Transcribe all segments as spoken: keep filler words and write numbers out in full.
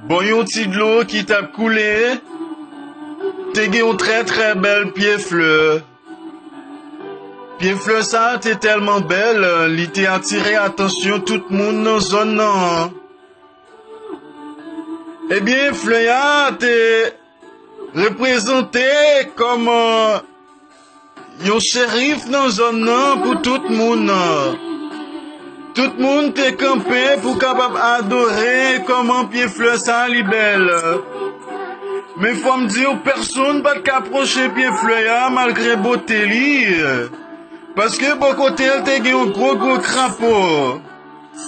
Bò yon ti dlo ki t ap koule, te gen yon trè, trè bèl pye flè. Pye flè sa a te tèlman bèl, li te atire atansyon tout moun nan zòn nan an. Ebyen, flè a te reprezante kòm, euh, yon cherif nan zòn nan pou tout moun. Tout moun te kanpe pou kapab adore kòman pye flè sa a li bèl. Men fò m di w, pèsonn pa t ka pwoche pye flè a malgre bote li. Paske bò kote l te gen yon gwo, gwo krapo.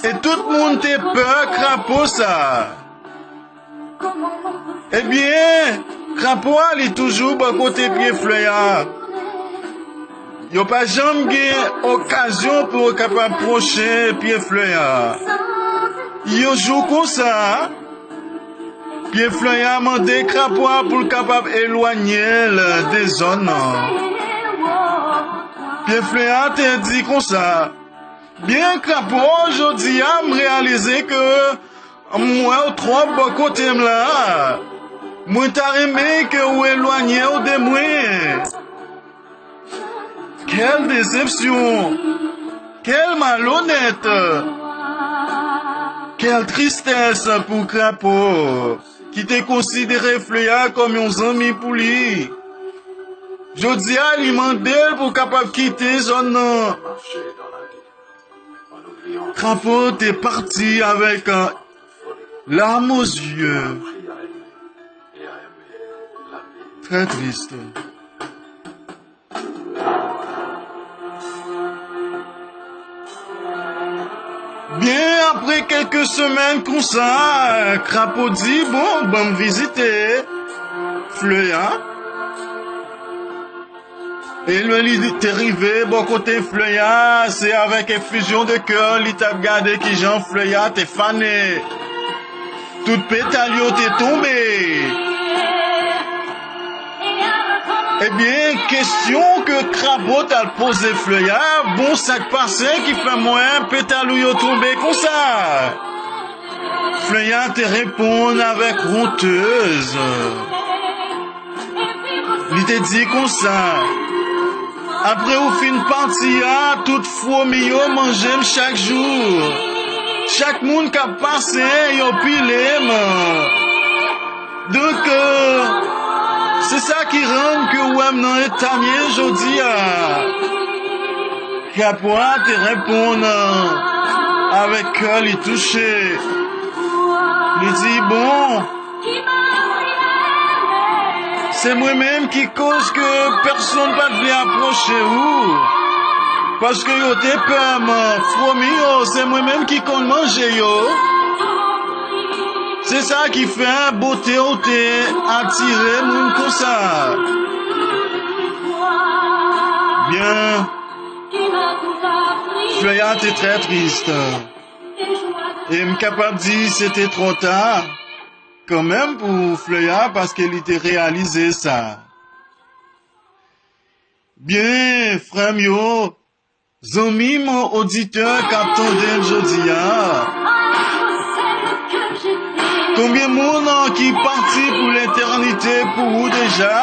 E tout moun te pè krapo sa a. Ebyen, krapo a li toujou bò kote pye flè a. Yo pa janm gen okazyon pou yo kapab pwoche pye flè a. Yon jou konsa, pye flè a mande krapo a pou l kapab elwanye l de zòn nan. Pye flè a te di konsa, "Byen, krapo, jodi a, m reyalize ke m wè w twòp bò kote m la. Mwen ta renmen ke w elwanye w de mwen." Kèl desepsyon! Kèl malonèt! Kèl tristès pou krapo ki te konsidere flè a kòm yon zanmi pou li. Jodi a, li mande l pou kapab kite zòn nan. Krapo te pati avèk, euh, larm aux yeux. Trè tris. Byen, apre kèk semèn konsa, krapo di, "Bon, ban m vizite flè a." E lè li te rive bò kote flè a, se avèk efizyon de kè li t ap gade kijan flè a te fane. Tout petal yo te tonbe. Ebyen, kesyon ke krapo t al poze flè a, "Bon, sa k pase ki fè m wè petal ou yo tonbe konsa?" Flè a te reponn avèk wontèz. Li te di konsa, "Apre ou fin pati a, tout fwomi yo manje m chak jou. Chak moun k ap pase, yo pile m. Donk, euh, se sa ki rann ke w wè m nan eta m ye jodi a." Krapo a te reponn, euh, avèk kè li touche. Li di, "Bon, se mwen menm ki koz ke pèsonn pa t vle apwoche ou, paske yo te pè m. Fwomi yo, se mwen menm ki konn manje yo. Se sa ki fè bote w te atire moun konsa." Byen, flè a te trè tris. E m kapab di se te twò ta kanmenm pou flè a, paske li te reyalize sa. Byen, frè m yo, zanmi m, oditè k ap tande m jodi a, konbyen moun ki pati pou letènite pou ou deja?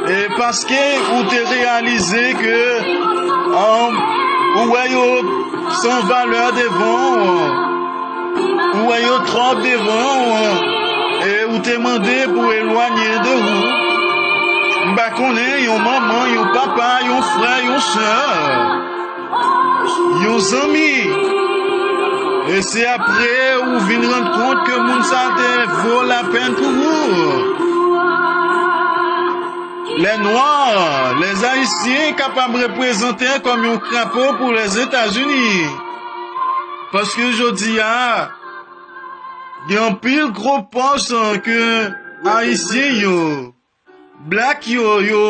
E paske ou te reyalize ke, um, ou wè yo san valè devan ou, ou wè yo twòp devan ou, e ou te mande pou elwanye de ou. M pa konnen, yon manman, yon papa, yon frè, yon sè, yon zanmi. E se apre ou vin rann kont ke moun sa te vo lapèn pou ou. Lè nwa, lè ayisyen kapab reprezante kòm yon krapo pou Lèzetazini. Paske jodi a, gen anpil gwo pòs ke ayisyen yo, blak yo, yo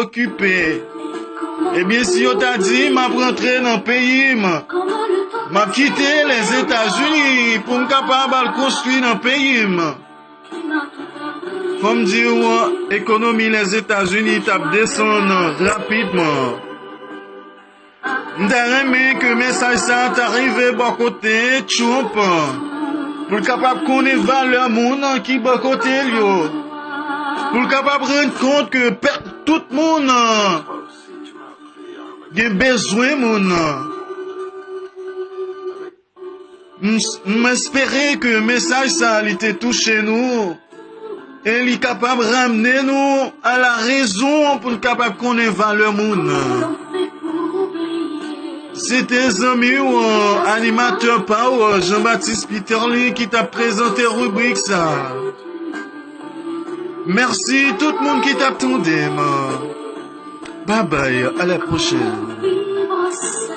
okipe. Ebyen, si yo ta di, "M ap rantre nan peyi m, m ap kite Lèzetazini pou m kapab al konstwi nan peyi m," fò m di w, ekonomi Lèzetazini t ap desann rapidman. M ta renmen ke mesaj sa a ta rive bò kote Trump. Pou l kapab konnen valè moun ki bò kote l yo. Pou l kapab rann kont ke tout moun gen bezwen moun. M espere ke mesaj sa li te touche nou e li kapab ramne nou a la rezon pou n kapab konnen valè moun. Se te zanmi w, animatè pa w, Jean-Baptiste Peterly ki t ap prezante ribrik sa. Mèsi tout moun ki t ap tande m. Babay, a la pwochèn.